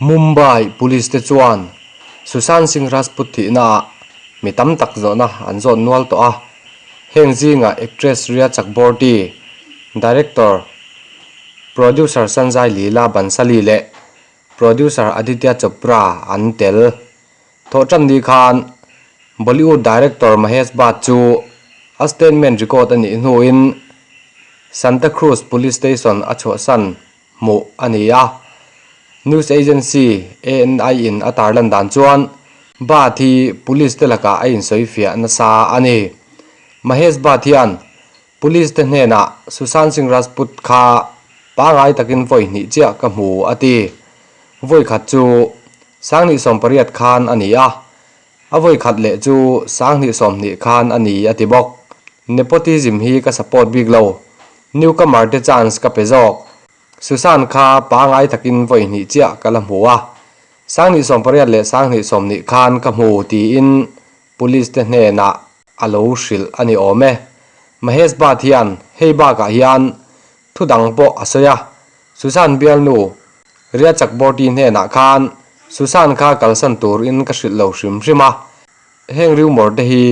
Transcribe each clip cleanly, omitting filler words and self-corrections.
Mumbai Police te chuan Sushant Singh Rajput thihnaah mi tam tak zawhna an zawt nual tawh a, heng zingah actress Rhea Chakraborty, director, producer Sanjay Leela Bhansali leh producer Aditya Chopra an tel. Thawhtan ni khan Bollywood director Mahesh Bhatt chu a statement record a nih hnuin Santa Cruz Police Station a chhuahsan hmuh a ni a. News agency ANI in a tarlan dan chuan Bhatt hi police te lakah a insawifiah nasa a ni. Mahesh Bhatt hian Police te hnenah Sushant Singh Rajput kha pangai takin vawi hnih chiah ka hmu a ti. Vawi khat chu Sanghnih 80 khan a ni a, a vawi khat leh chu Sanghnih 20 khan a ni a ti bawk. Nepotism hi ka support bik lo, newcomer te chance ka pe zawk. Sushant kha pangai takin vawi hnih chiah ka la hmu a, Sanghnih 80 leh Sanghnih 20 khan ka hmu tiin Police te hnenah a lo hrilh a ni awm e. Mahesh Bhatt hian hei bakah hian thu dang pawh a sawi a, Sushant bialnu Rhea Chakraborty hnenah khan Sushant kha kalsan turin ka hrilh lo hrim hrim a, heng rumour te hi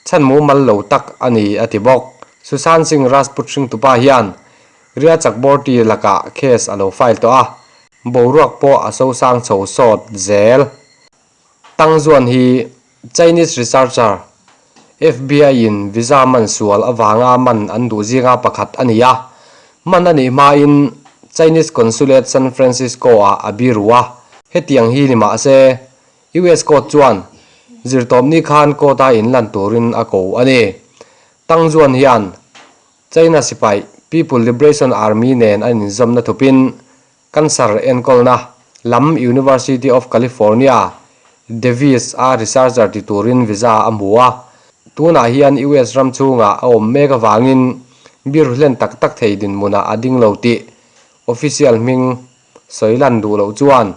chhan mumal lo tak a ni a ti bawk. Sushant Singh Rajput hringtupa hian Rhea Chakraborty lakah case a lo file tawh a, boruak pawh a sosang chho sawt zel. Tang Zuan hi Chinese researcher, FBI in visa man sual avanga man an duh zinga pakhat a ni a. Man a nih hmain Chinese Consulate San Francisco-ah a biru a. Hetiang hi ni mah se, US court chuan zirtawpni khan court-a inlan turin a ko a ni. Tang Zuan hian China sipai People Liberation Army nen an inzawmna thupin Cancer enkawlna lam University of California, Davis a researcher ti turin visa a hmu a. Tunah hian US ram chhungah a awm mek avangin biru hlen tak tak thei dinhmunah a ding lo tih official hming sawi lan duh loh chuan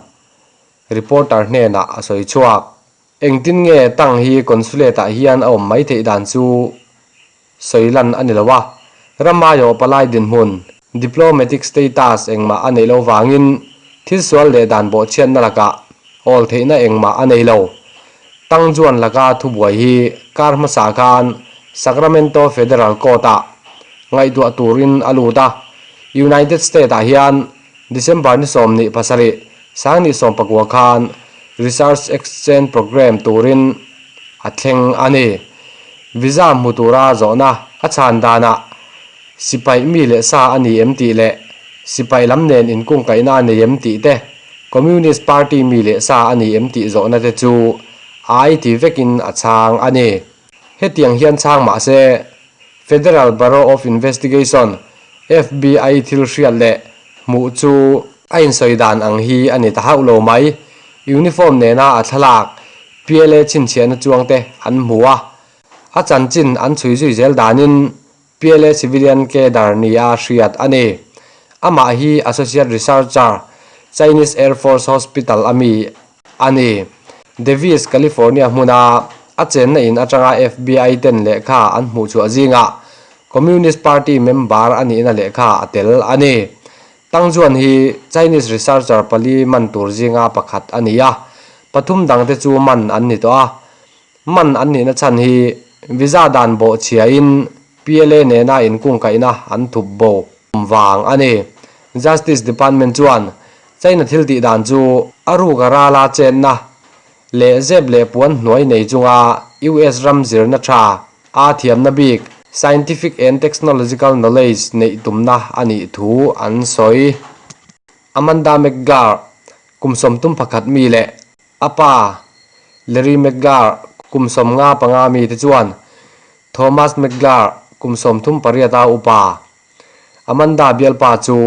reporter hnenah a sawi chhuak. Engtin nge Tang hi consulate ah hian a awm mai theih dan chu Sawi lan a ni lo a, Ramaio palai dinhmun, diplomatic status, engmah a neih lo vangin thil sual leh dan bawhchhiatna lakah awl theihna engmah a nei lo. Tang Juan laka thubuai hi kar hmasa khan Sacramento Federal Court-ah ngaihtuah turin a lut a, United States-ah hian December ni 27, 2019 khan Research Exchange Program turin a thleng a ni. Visa hmu tura zawhna a chhan danah sipai mi leh sa a ni em tih leh sipai lam nen inkungkaihna a nei em tih te, Communist Party mi leh sa a ni em tih zawhna te chu ai ti vekin a chhang a ni. Hetiang hian chhang mah se, Federal Bureau of Investigation, FBI, thil hriat leh hmuh chu a insawi dan ang hi a ni ta hauh lo mai. Uniform nena a thlalak PLA chhinchhiahna chuangte an hmu a, a chanchin an chhui zui zel danin PLA civilian cadre nia hriat a ni. Amah hi Associate Researcher, Chinese Air Force Hospital a mi a ni. Davis, California hmuna a chenna in atanga FBI ten lehkha an hmuh chhuah zingah Communist Party member a nihna lehkha a tel a ni. Tang Juan hi Chinese researcher pali man tur zinga pakhat a ni a, pathum dangte chu man an ni tawh a. Man an nihna chhan hi visa dan bawh chhiain PLA nena inkungkaihna an thup bo vang a ni. Justice Department chuan China thil tih dan chu a ruk a rala chenna leh zep leh puan hnuai nei chunga US ram zirna tha a thiamna bik scientific and technological knowledge neih tumna a nih thu an sawi. Amanda McGarr, kum 31 mi leh a pa Larry McGarr, kum 55 mi te chuan Thomas McGarr, kum 38 a upa Amanda bialpa chu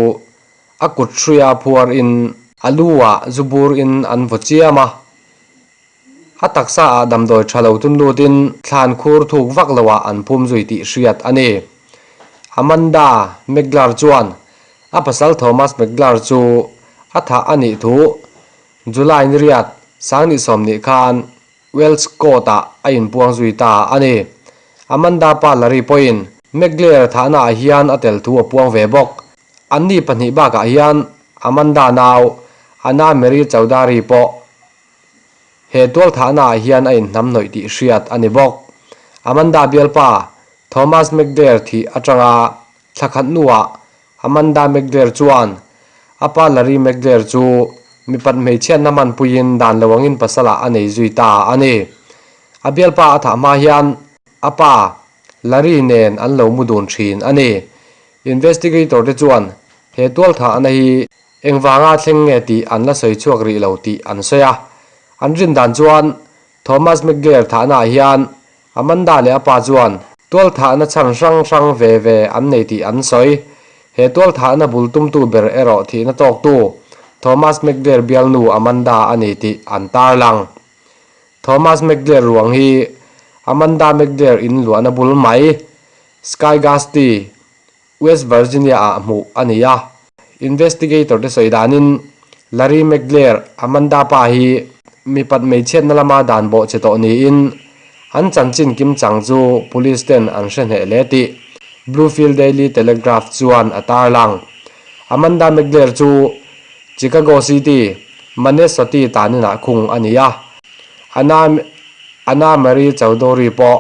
a kut hruia phuar in a lu ah zu bur in an vaw chiam a, a taksa ah damdawi tha lo tun lut in thlan khur thuk vak lo ah an phum zui tih hriat a ni. Amanda McGlar chuan a pasal Thomas McGlar chu a thah a nih thu July ni riat 2020 khan Welsh Court ah a inpuang zui ta a ni. Amanda pa Larry pawhin McGlair thahna ah hian a tel thu a puang ve bawk. Anni pahnih bakah hian Amanda nau Anna Marie Chaudhary pawh he tualthahna ah hian a inhnamhnawih tih hriat a ni bawk. Amanda bialpa Thomas McDare thih atanga thla khat hnuah Amanda McDare chuan a pa Larry McDare chu mipat hmeichhiatna hmanpuiin dan lo angin pasalah a nei zui ta a ni. A bialpa a thah hma hian a pa Larry nen an lo mu dun thin a ni. Investigator te chuan he tualthahna hi engvanga thleng nge tih an la sawi chhuak rih lo tih an sawi a. An rin dan chuan Thomas McGlair thahnaah hian Amanda leh a pa chuan tualthahna chhan hrang hrang ve ve an nei tih an sawi. He tualthahna bul tumtu ber erawh thihna tawktu Thomas McGlair bialnu Amanda a ni tih an tarlang. Thomas McGlair ruang hi Amanda McGlair in luahna bul mai Skygusty, West Virginia-ah hmuh a ni a. Investigator te sawi danin Larry McGlair, Amanda pa hi mipat hmeichhiatna lama dan bawh che tawh niin an chanchin kim chang chu police ten an hre hneh hle tih Bluefield Daily Telegraph chuan a tarlang. Amanda McGlair chu Chicago City, Manessoti taninah khung a ni a. Anna Anna Marie Chowdhury pawh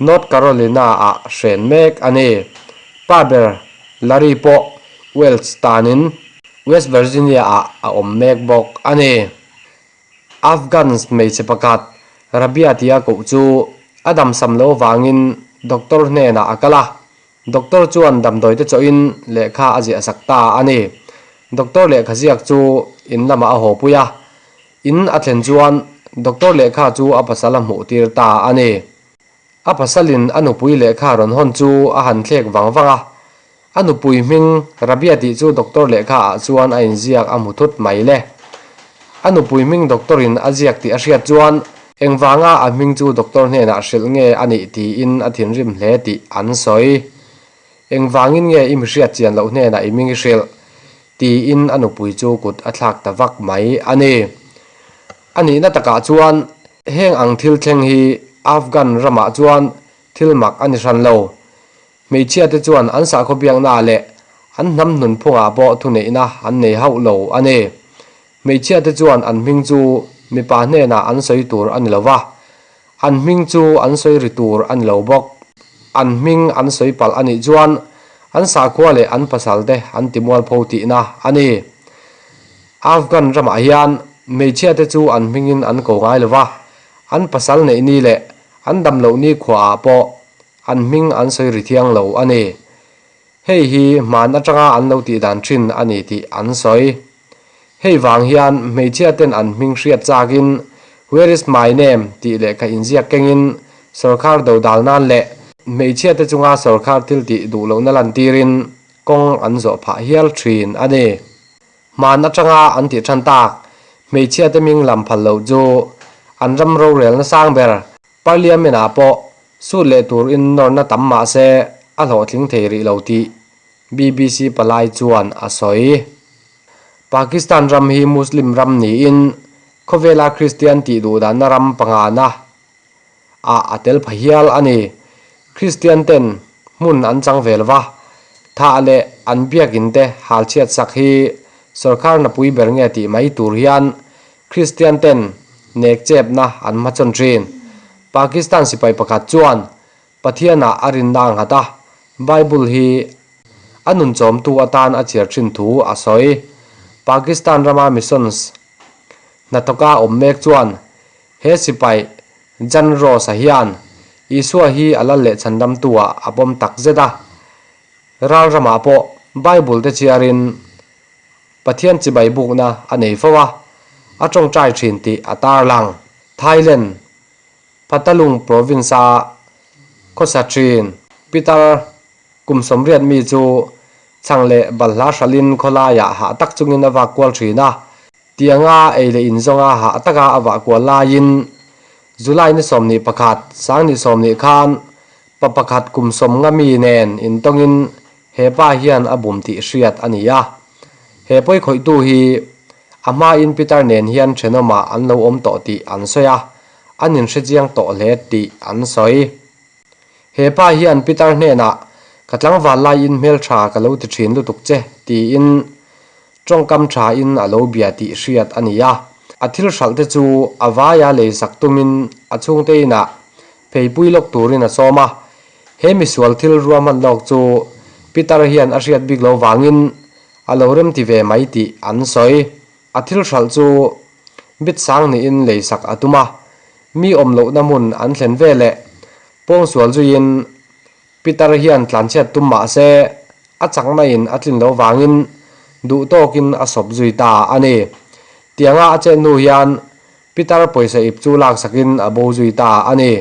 North Carolina-ah hren mek a ni. Pa ber Larry pawh Welch tanin West Virginia-ah a awm mek bawk a ni. Afghans hmeichhe pakhat Rabia tia koh chu a damsam lo vangin doctor hnenah a kal a. Doctor chuan damdawi te chawhin lehkha a ziah sak ta a ni. Doctor lehkha ziak chu in lamah a haw pui a. In a thlen chuan doctor lehkha chu a pasal a hmuh tir ta a ni. A pasalin a nupui lehkha rawn hawn chu a han thlek vang vang a. A nupui hming Rabia tih chu doctor lehkha ah chuan a inziak a hmu thut mai le. A nupui hming doctor in a ziak tih a hriat chuan engvanga a hming chu doctor hnenah hrilh nge a nih tiin a thinrim hle tih an sawi. Engvangin nge i mihriat chian loh hnenah i hming i hrilh? tiin a nupui chu kut a thlak ta vak mai a ni. A nihna takah chuan heng ang thil thleng hi Afghan ramah chuan thil mak a ni hran lo. Hmeichhia te chuan an sahkhaw biakna leh an hnam hnunphungah pawh thuneihna an nei hauh lo a ni. Hmeichhia te chuan an hming chu mipa hnenah an sawi tur a ni lo va, an hming chu an sawi ri tur a ni lo bawk. An hming an sawi palh a nih chuan an sahkhua leh an pasal te an ti mualpho tihna a ni. Afghan ramah hian hmeichhia te chu an hmingin an ko ngai lo va, an pasal neih ni leh an dam loh ni khuaah pawh An hming an sawi ri thiang lo a ni. Hei hi hman atanga an lo tih dan thin a ni tih an sawi. Hei vang hian hmeichhia ten an hming hriat chakin Where is my name tih lehkha inziak kengin sawrkhar dodal nan leh hmeichhia te chunga sawrkhar thil tih duh lohna lantirin kawng an zawh phah hial thin a ni. Hman atanga an tih than tak hmeichhia te hming lam phal loh chu an ram rorelna sang ber Parliament ah pawh sut leh tur in nawrna tam mah se a hlawhtling thei rih lo tih BBC palai chuan a sawi. Pakistan ram hi Muslim ram niin khawvela Kristian tih duhdanna ram pangana ah a tel pha hial a ni. Kristian ten hmun an chang vel va, thah leh an biakin te hal chhiat sak hi sorkar napui ber nge tih mai tur hian Kristian ten nek chepna an hmachhawn thin. Pakistan sipai pakhat chuan Pathianah a rinna a nghat a, Bible hi a nunchawmtu atan a chhiar thin thu a sawi. Pakistan rama missions hnathawka awm mek chuan he sipai Jan Ross-a hian Isua hi a lal leh chhandamtu-ah a pawm tak zet a. Ral ramah pawh Bible te chhiarin Pathian chibai bukna a nei fo a, a tawngtai thin tih a tarlang. Thailand, Phatthalung province-a khawsa thin Peter kum sawmriat mi chu chhang leh balhla hralhin khawlaiah hah tak chungin a vak kual thin a. Tianga ei leh in zawnga hah taka a vah kual laiin July ni 21, Sangni 20 khan pa pakhat kum sawmnga mi nen intawngin He pa hian a bum tih hriat a ni a. He pawi khawihtu hi a hmain Peter nen hian thenawmah an lo awm tawh tih an sawi a, an inhre chiang tawh hle tih an sawi. He pa hian Peter hnenah, Ka tlangval laiin hmeltha ka lo ti thin lutuk che, tiin. Tawngkam tha in a lo bia tih hriat a ni a. A thil hralh te chu a vaia lei sak tumin a chhungte inah pheipui lawk turin a sawm a. He misual thil ruahman lawk chu Peter hian a hriat bik lo vangin a lo remti ve mai tih an sawi. A thil hralh chu bit sang niin lei sak a tum a. Mi awm lohna hmun an thlen veleh pawngsual zuiin Peter hian tlanchhiat tum mah se, a chakna in a tlin lo vangin duh tawkin a sawp zui ta a ni. Tianga a chet hnu hian Peter pawisa ip chu laksakin a bo zui ta a ni.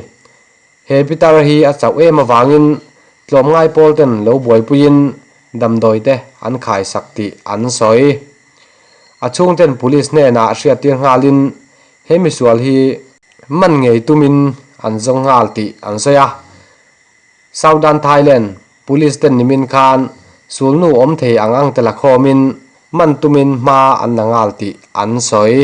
He Peter hi a chauh em avangin tlawmngai pawl ten lo buaipuiin damdawi te an khaisak tih an sawi. A chhungten police hnenah hriattir nghalin he misual hi man ngei tumin an zawng nghal tih an sawi a. Southern Thailand Police ten nimin khan sulnu awm thei ang ang te la khawmin man tumin hma an la nghal tih an sawi.